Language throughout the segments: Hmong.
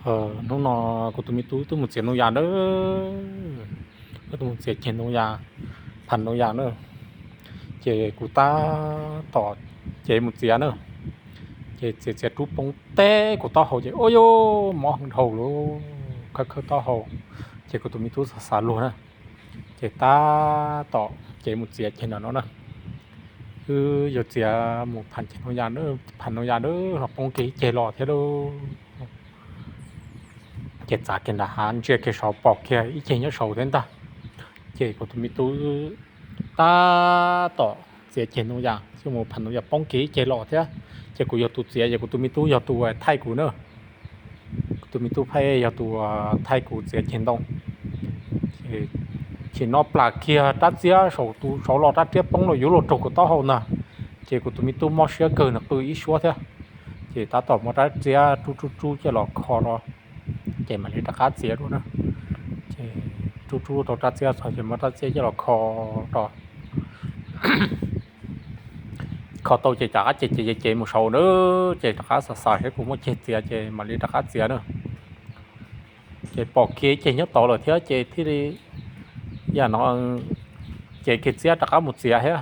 Hnub no kuv tus me tub twb mus txiav ntoo yas na, wb twb mus txiav ceg ntoo yas, phas ntoo yas na. Ces kuv tab tom cev mus txiav na, ces txiav txiav rub poob teb kuv taub hau ces ua yuj mob heev dhau lawm, khawb khawb taub hau. Ces kuv tus me tub xav xav luag na, ces tab tom cev mus txiav ceg ntawm no na. Wb yuav txiav mus phas ceg ntoo yas, phas ntoo yas na, no poob kiag ib ceg los thiab lauj. Ces txav kiag nram hav ntsia kiag saud pom kiag ib ceg nyob saud thiab ntag. Ces kuv tus me tub tab tom txiav ceg ntoo yas, mus phas ntoo yas poob kiag ib ceg los thiab. Ces kuv yog tus txiav, ces kuv tus me tub yog tus thaij kuv na. Kuv tus me tub pheej yog tus thaij kuv txiav ceg ntoo. Ces no plam kiag rab txiab saud los rab txiab poob los yuav luag raug kuv taub hau ntag. Ces kuv tus me tub mob siab kawg, nws qw ib suab thiab. Ces tab tom muab rab txiab rub rub rub coj los kho no, ces mam li rov qab txiav dua na. Ces rub rub tau rab txiab txog ces muab rab txiab coj los kho rau, kho tau ces rov qab cev cev cev mus saud na. Ces rov qab xav xav seb puas muaj ceg txiav ces mam li rov qab txiav na. Ces pom kiag ib ceg nyob tod lawm thiab ces thiaj li yam no cev kiag txiab rov qab mus txiav thiab.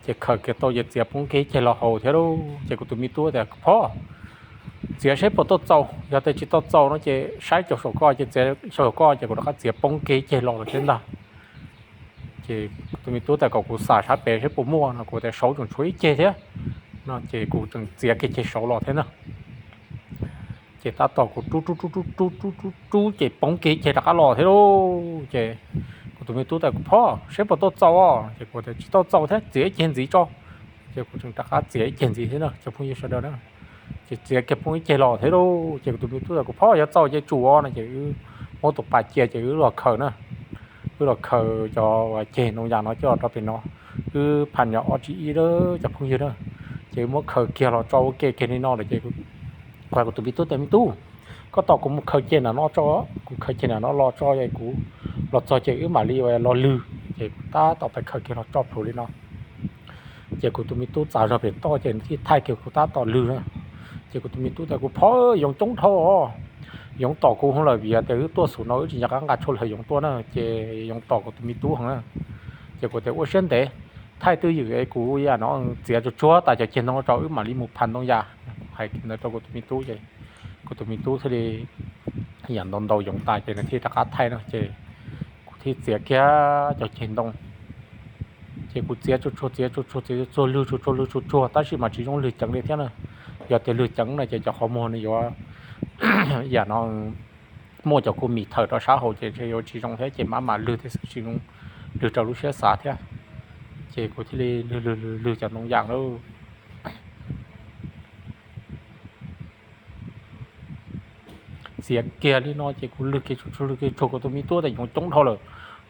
Ces khaws kiag tau ces txiav poob kiag ib ceg los hauv thiab lauj. Ces kuv tus me tub tias, Phob, txiav seb puas tuaj txaus, yog tias tsis tau txaus no ces saib cov saum koj, ces txiav saum koj. Ces kuv rov qab txiav poob kiag ib ceg los lawm thiab ntag. Ces kuv tus me tub tias kom kuv xam sab pem seb puas muaj no, kuv tias saud tseem tshuav ib ceg thiab no. Ces kuv tseem txiav kiag ceg saud los thiab na. Ces tab tom kuv rub rub rub rub rub rub rub ces poob kiag ib ceg rov qab los thiab lauj. Ces kuv tus me tub tias, Kuv phob, seb puas tuaj txaus os. Ces kuv tias, Tsis tau txaus thiab, txiav ib ceg ntxiv tso. Ces kuv tseem rov qab txiav ib ceg ntxiv thiab na cov phooj ywg sawv daws na. Ces txiav kiag poob ib ceg los thiab lauj. Ces kuv tus me tub tias, Kuv phob, yog txaus ces tsum os no. Ces wb muab tus pas cia ces wb los khaws na. Wb los khaws cov ceg ntoo yas no coj los rau pem no. Wb phas nyom ob tsib ib lawm cov phooj ywg na. Ces wb muab khaws kiag los tso ua ke kiag li no lawm ces kuv hais kuv tus me tub tias, Me tub, koj tos kuv mus khaws ceg nram no tso, kuv khaws ceg nram no los tso es kuv los txog ces wb mam li los lwg. Ces kuv tab tom pais khaws kiag los tso plhuav li no. Ces kuv tus me tub txav zog pem toj ces nws thiaj thaij kiag kuv tab tom lwg na. Ces kuv tus me tub tias, Kuv phob, yoov coob dhau os, yoov tom kuv heev lawm vim tias wb tuaj xum no wb tsis nco qab nqa tshuaj lwg yoov tuaj na, ces yoov tom kuv tus me tub heev na. Ces kuv tias, Ua siab ntev, thaij twj ywm es kuv yam no txiav tsuag tsuag tas cov ceg ntoo rau wb mam li mus phas ntoo yas. Kuv hais li ntawd rau kuv tus me tub ces kuv tus me tub thiaj li yam ntaus ntaus yoov tas ces nws thiaj rov qab thaij no ces kuv thiaj txiav kiag cov ceg ntoo. Ces kuv txiav tsuag tsuag txiav tsuag tsuag txiav tsuag tsuag lwg tsuag tsuag lwg tsuag tsuag tab sis mas tsis zoo lwg ceev li thiab na. Yog tias lwg ceev no ces cov qhov muag nws yuav yam no muaj cov ku mis thawm rau sab hauv ces yuav tsis zoo thiab ces mam mam lwg thiab xwb tsis zoo lwg raws lub siab xav thiab. Ces kuv thiaj li lwg lwg lwg lwg cov ntoo yas lauj. Txiav kiag li no ces kuv lwg kiag tsuag tsuag lwg kiag tsuag kuv tus me tub tias yoov coob dhau lawm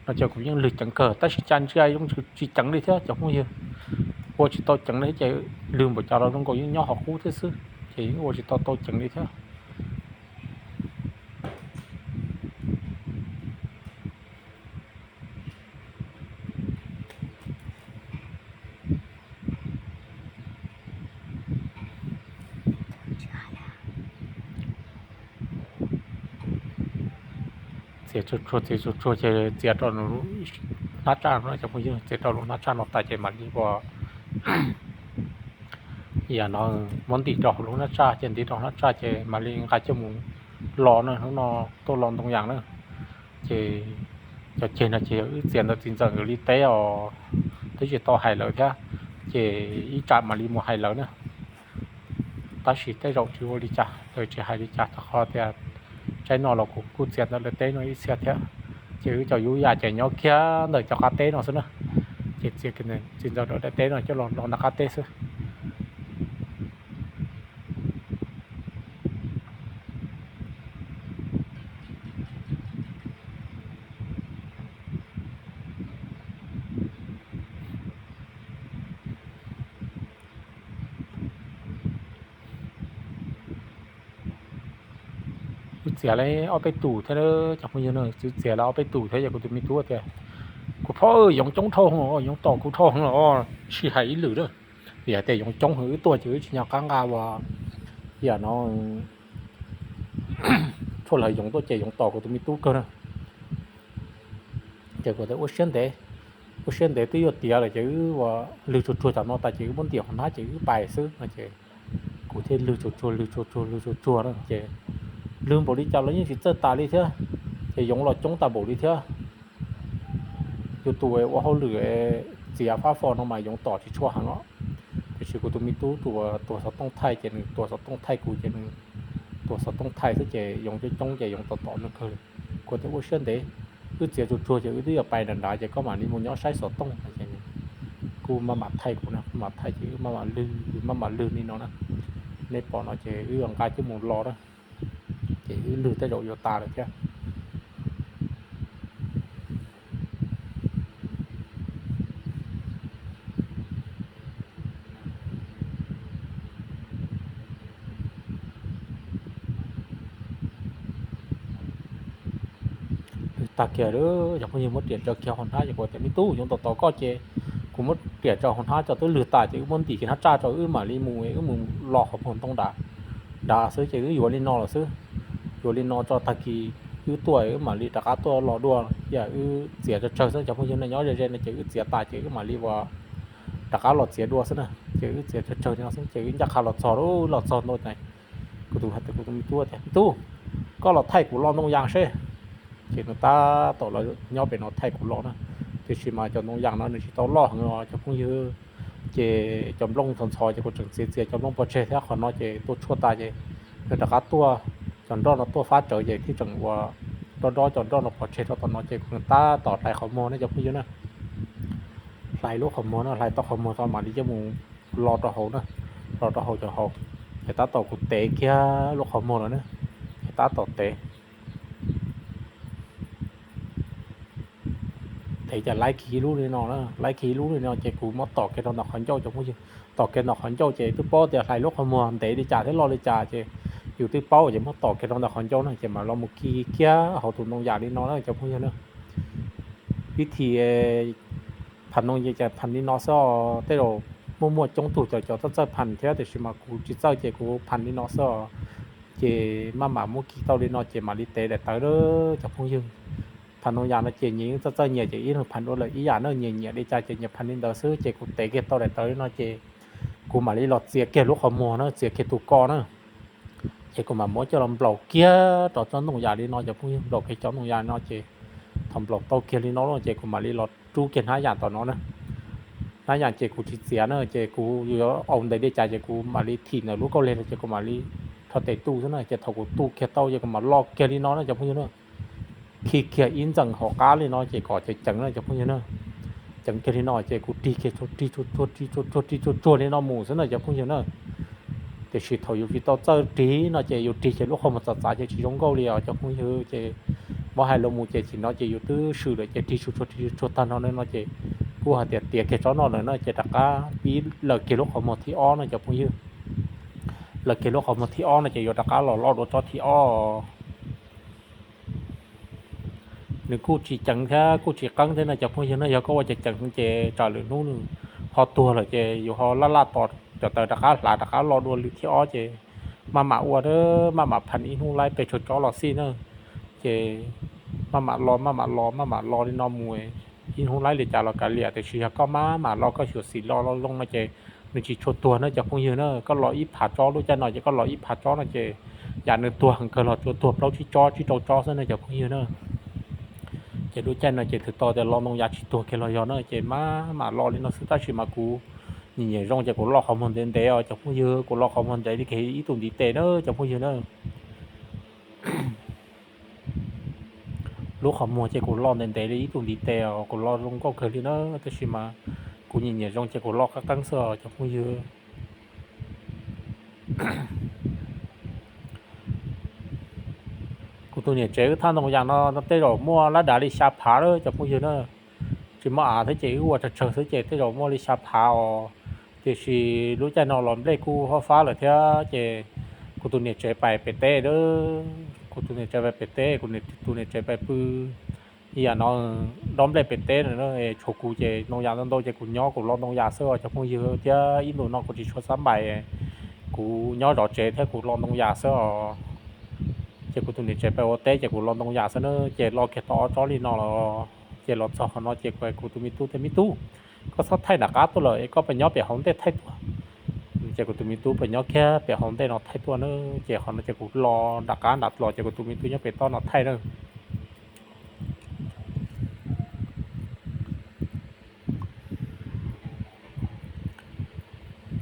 no ces kuv yeej lwg ceev kawg tab sis cas ntsia yeej tsis ceev li thiab cov phooj ywg. Ua tsis tau ceev li thiab ces lwg npaum cas los zoo nkaus yeej nyob hauv qub thiab xwb ces yeej ua tsis tau tau ceev li thiab. Txiav tsuag tsuag txiav tsuag tsuag ces txiav rau hnab tsaj no cov phooj ywg, txiav rau lub hnab tsaj no tas ces mam li ua yam no muab ntim rau hauv lub hnab tsaj ces ntim rau hnab tsaj ces mam li nqa coj mus lo na, hnub no tuaj lo ntoo yas na. Ces cov ceg no ces yog wb txiav ntawm txiv ntxawm nkawd li teb os, twb tsis tau hais lawv thiab, ces ib tsam mam li mus hais lawv na. Tab sis tej zaum tsis ua li cas, lawv tsis hais li cas rau qhov tias tsaib no los kuv kuj txiav ntawm lawv teb no ib txhia thiab. Ces wb cov yub yam ces nyob kiag ntawm cov qab teb no xwb na. Ces txiav txiv ntxawm lawv daim teb no coj los lo nram qab teb xwb. Wb txiav li ob peb tus thiab cov phooj ywg na, wb txiav li ob peb tus thiab ces kuv tus me tub tias, kuv phob, yoov coob dhau heev, yoov tom kuv dhau heev los tsis hais ib lwm na. Vim hais tias yoov coob heev wb tuaj ces wb tsis nco qab nqa ua yam no tshuaj lawv yoov tuaj ces yoov tom kuv tus me tub kawg na. Ces kuv tias ua siab ntev, ua siab ntev twb yuav tiav lawm ces wb ua lwg tsuag tsuag tam no tas ces wb muab ntim hauv hnab ces wb pais xwb no ces kuv thiaj lwg tsuag tsuag lwg tsuag tsuag lwg tsuag tsuag na ces lwg npaum li cas los yeej tsis txawj tas li thiab, ces yoov los coob tas npaum li thiab. Yus tus ua hauj lwm txiav fab fo no mas yoov tom tsis tshua heev os. Tiam sis kuv tus me tub tus tuag xov tooj thaij ces nws tuag xov tooj thaij kuv ces nws tuag xov tooj thaij xwb ces yoov coob coob ces yoov tom tom nws kawg li. Kuv tias ua siab ntev, wb txiav tsuag tsuag ces wb twb yuav pais nram nrad ces koj mam li mus nyob saib xov tooj no ces kuj maj mam thaij kuv na, kuj mam thaij ces wb maj mam lwg maj mam lwg li no na. Nej pom no ces wb yuav nqa coj mus lo na, ces wb lwg tej zaum yuav tas lawm thiab. Lwg tag kiag, cov phooj ywg, muab riam tsaws kiag hauv hnab ces kuv tias me tub, yoov tom tom koj ces kuv muab riam tsaws hauv hnab, cov twb lwg tas ces wb muab ntim kiag hnab tsaj rau wb mam li mus, wb mus lo qhov muag ntoo nrad xwb ces wb yuav li no lawm xwb. Yuav li no tso tag kis wb tuaj wb mam li rov qab tuaj lo dua, yam wb txiav tsawg tsawg xwb cov phooj ywg, nej nyob ze ze no ces wb txiav tas ces wb mam li ua rov qab los txiav dua xwb na. Ces wb txiav tsawg tsawg li no xwb ces wb ncaj qha los txog, los txog ntawd ces kuv tus, kuv tus me tub tias me tub, koj los thaij kuv lo ntoo yas seb. Ces nws tab tom los nyob pem no thaij kuv lo na. Tiam sis mas cov ntoo yas no nws tsis tau loj heev os cov phooj ywg, ces cov nplooj ntxhov ntxhov ces kuv tseem txiav txiav cov nplooj pov tseg thiab qhov no ces tuaj tshuaj tas ces nws rov qab tuaj, cov nroj no tuaj fab tsawv ces thiaj tseem ua dob dob cov nroj no pov tseg rau tom no ces kuv tab tom hlais qhov muag na cov phooj ywg na. Hlais lub qhov muag no, hlais tau qhov muag tau mam li coj mus lo rau hauv na, lo rau hauv cov hauv. Ces tab tom kuv tev kiag lub qhov muag lawm na, ces tab tom tev. Tev ces laib kiag ib lub li no, laib kiag ib lub li no ces kuv muab tom kiag rau ntawm qhov ncauj cov phooj ywg. Tom kiag ntawm qhov ncauj ces twb paub tias hlais lub qhov muag ntev li cas thiab loj li cas ces yus twb paub ces muab tom kiag rau ntawm qhov ncauj na ces mam los mus kis kiag hauv tus ntoo yas li no na cov phooj ywg na. Vib thim pham ntoo ces pham li no xwb os. Tej zaum muaj muaj coob tug cov cov txawj txawj pham thiab tiam sis mas kuv tsis txawj ces kuv pham li no xwb os. Ces maj mam muab kis tau li no ces mam li tev daim tawv lawm cov phooj ywg. Pham ntoo yas no ces nyias yeej txawj txawj nyias ces ib leeg pham dua lawm ib yam na, nyias nyiam li cas ces nyias pham li ntawd xwb ces kuv tev kiag tau daim tawv li no ces kuv mam li los txiav kiag lub qhov muag na, txiav kiag tus ko na. Ces kuv mam muab coj los nplaum kiag rau tsob ntoo yas li no cov phooj ywg, nplaum kiag cov ntoo yas no ces thaum nplaum tau kiag li no ces kuv mam li los rub kiag hnab yas tom no na. Hnab yas ces kuv tsis txiav na ces kuv yuav au ntev li cas ces kuv mam li thim ntawm lub kauj leg no ces kuv mam li rho tes tu xwb na ces thaum kuv tu kiag tau ces kuv mam lo kiag li no na cov phooj ywg na. Khi kiag ib ntxeem hauv qab li no ces kom ceev ceev na cov phooj ywg na. Ceev kiag li no ces kuv rig kiag tsuag rig tsuag tsuag rig tsuag tsuag rig tsuag tsuag li no mus xwb na cov phooj ywg na. Tiam sis thaum yus tsis tau txawj rig no ces yus rig ces lub qhov muag txav txav ces tsis zoo nkauj li os cov phooj ywg. Ces muab hais los mus ces txij no ces yus twb swm lawm ces rig tsuag tsuag rig tsuag tsuag tag no no ces kuj hais tias tiav kiag tsob no lawm no ces rov qab pib laws kiag lub qhov muag thib ob no cov phooj ywg. Laws kiag lub qhov muag thib ob no ces yuav rov qab los loj dua tsob thib ob. Nws kuj tsis ceev thiab kuj tsis qeeb thiab no cov phooj ywg na, yog koj ua ceev ceev ces tsam lwm hnub nws ho tuag lawm ces yus ho laj laj tos cov tawv rov qab hlav rov qab loj dua lwm thib ob ces maj mam ua, maj mam pham ib hnub laib pes tsawg tsob los xij na. Ces maj mam lo maj mam lo maj mam lo li no mus, ib hnub laib li cas los kav liam, tiam sis yog koj maj mam lo koj xyuam xim lo lo zoo no ces nws tsis tshua tuag na cov phooj ywg na. Koj lo ib phav tsob, lub caij no ces koj lo ib phav tsob no ces yam nws tuag heev kawg los tsuas tuag plaub tsib tsob tsib rau tsob xwb na cov phooj ywg na. Ces lub caij no ces twb tau tias lo ntoo yas tsis tuag kiag los yog na ces maj mam lo li no xwb tab sis mas kuv nyiam nyiam zoo ces kuv lo qhov muag ntev ntev os cov phooj ywg, kuv lo qhov muag ntev li kiag ib tug ntiv tes na cov phooj ywg na. Lub qhov muag ces kuv lo ntev ntev li ib tug ntiv tes os, kuv lo zoo nkauj kawg li na, tab sis mas kuv nyiam nyiam zoo ces kuv lo qab qeeb xwb os cov phooj ywg. Kuv tus niam tsev wb thaj ntoo yas no tej zaum muaj lab dav li xya phav lawm cov phooj ywg na. Tsis muaj av thiab ces wb ua tsawg tsawg xwb ces tej zaum muaj li xya phav os. Tiam sis lub caij no los nplej kuj hob fab lawm thiab ces kuv tus niam tsev pais pem teb a, kuv tus niam tsev pais pem teb, kuv tus niam tsev pais pw ib yam no dob nplej pem teb no, tshuav kuv ces ntoo yas ntau ntau ces kuv nyob kuv lo ntoo yas xwb os cov phooj ywg, thiab ib ntus no kuv tsis tshua xab npais, kuv nyob zov tsev thiab kuv lo ntoo yas xwb os. Ces kuv tus niam tsev pem ua teb ces kuv los ntoo yas xwb na, ces los kiag tau ob tsob li no los, ces los txog qhov no ces kuv, kuv tus me tub tias, Me tub, koj txhob thaij nram qab tuaj lawm, koj pem nyob pem hauv ntej thaij tuaj. Ces kuv tus me tub pem nyob kiag pem hauv ntej no thaij tuaj na, ces qhov no ces kuv los nram qab nram los ces kuv tus me tub nyob pem toj no thaij na.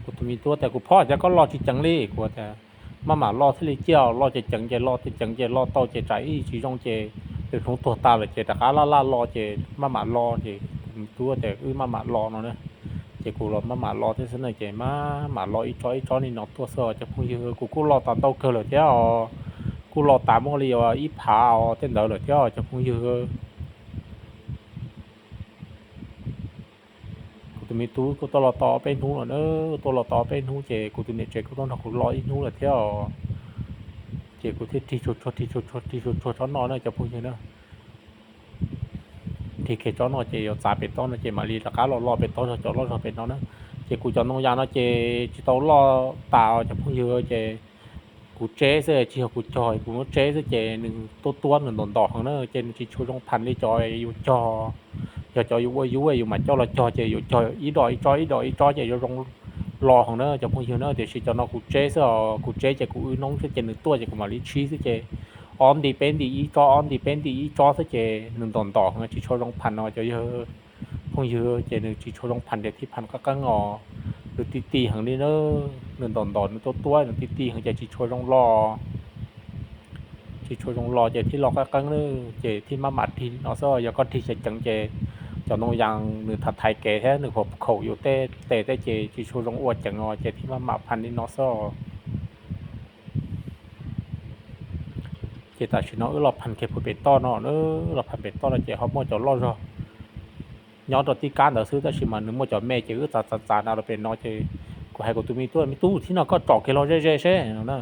Kuv tus me tub tias, Kuv phob, cas koj los tsis ceev li? Kuv tias, Maj mam los thiaj li ciaj, los ces ceev ces los, ces ceev ces los tau, ces tsam ib tsis zoo ces lwm hnub tuag tas lawm ces rov qab laj laj los ces maj mam los. Ces kuv tus me tub tias, Wb maj mam los no na. Ces kuv los maj mam los thiab xwb na, ces maj mam los ib tsob ib tsob li no tuaj xwb os cov phooj ywg. Kuv kuj los tas ntau kawg lawm thiab os, kuj los tas muaj li ib phav os tej ntawd lawm thiab os cov phooj ywg. Kuv tus me tub kuj tuaj los tau peb hnub lawm na, tuaj los tau peb hnub ces kuv tus niam tsev kuj tuaj nrog kuv los ib hnub lawm thiab os. Ces kuv thiaj rig tsuag tsuag rig tsuag tsuag rig tsuag tsuag tsob no na cov phooj ywg na. Rig kiag tsob no ces yuav txav pem toj no ces mam li rov qab los los pem toj zog cov loj zog pem no na. Ces kuv cov ntoo yas no ces tsis tau loj tas cov phooj ywg, ces kuv tseb xwb, tsis yog kuv cog, kuv muab tseb xwb ces nws tuab tuab nws ntom ntom heev na, ces nws tsis tshua zoo pham li cov yus cog. Yog cov yus ua yub yus mam coj los cog ces yus cog ib dos ib tsob ib dos ib tsob ces yuav zoo lo heev na cov phooj ywg na, tiam sis cov no kuv tseb xwb os, kuv tseb ces kuv wb noob xwb ces nws tuaj ces kuv mam li tshib xwb ces ob nti peb nti ib tsob, ob nti peb nti ib tsob xwb ces nws ntom ntom heev tsis tshua zoo pham no cov yawg phooj ywg, ces nws tsis tshua zoo pham ces thiaj pham qab qeeb os. Nws ti ti heev li na, nws ntom ntom nws tuab tuab nws ti ti heev ces tsis tshua zoo lo, tsis tshua zoo lo ces thiaj lo qab qeeb na, ces thiaj maj mam rig li no xwb. Yog koj rig ceev ceev ces cov ntoo yas nws thaiv thaiv kev thiab nws huam khaum yus tej tes tej ces tsis tshua zoo ua ceev os, ces thiaj maj mam pham li no xwb. Ces tam sim no wb los pham kiag puag pem toj no, wb los pham pem toj no ces ho muaj cov loj zog nyob rau tib kab ntawd xwb, tab sis mas nws muaj cov me ces wb txav txav txav na rau pem no ces kuv hais kuv tus me tub, Me tub, thib no koj tsom kiag los ze ze seb no na,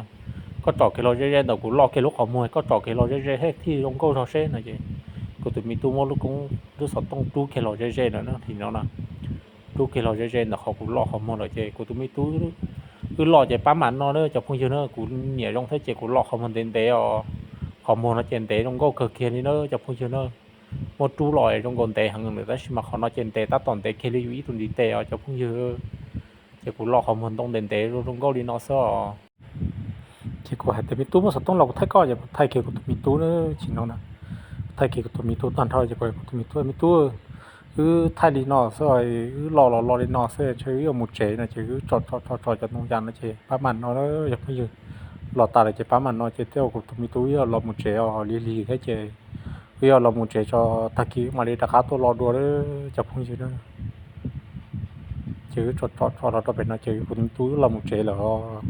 koj tsom kiag los ze ze ntawm kuv lo kiag lub qhov muag, koj tsom kiag los ze ze seb thiaj zoo nkauj zog seb no ces kuv tus me tub muab lub koob lub xov tooj rub kiag los ze ze ntawm no, rub kiag los ze ze ntawm qhov kuv lo qhov muag lawm ces kuv tus me tub, wb lo ces pab mam no na cov phooj ywg na, kuv nyiam zoo thiab ces kuv lo qhov muag ntev ntev os. Qhov muag no ces ntev zoo nkauj kawg kiag li na cov phooj ywg na. Muab rub los zoo nkaus ntev heev lawm tab sis mas qhov no ces ntev tab tom ntev kiag li yus ib tug ntiv tes os cov phooj ywg. Ces kuv lo qhov muag ntoo ntev ntev zoo zoo nkauj li no xwb os. Ces kuv hais tias, Me tub, muab xov tooj los kuv thaij koj. Ces kuv thaij kiag kuv tus me tub na, tsis no na, thaij kiag kuv tus me tub tag nrho ces kuv hais kuv tus me tub, Me tub, wb thaij li no xwb, wb lo los lo li no xwb, ntshe wb yuav mus tsev no ces wb tso tso tso tso cov ntoo yas no ces pab mam no cov phooj ywg. Los tas lawm ces pab mam no ces tej zaum kuv tus me tub wb yuav los mus tsev os, lig lig thiab ces wb yuav los mus tsev tso, tag kis mam li rov qab tuaj lo dua cov phooj ywg na. Ces wb tso tso tso los rau pem no ces kuv tus me tub wb los mus tsev lawm os.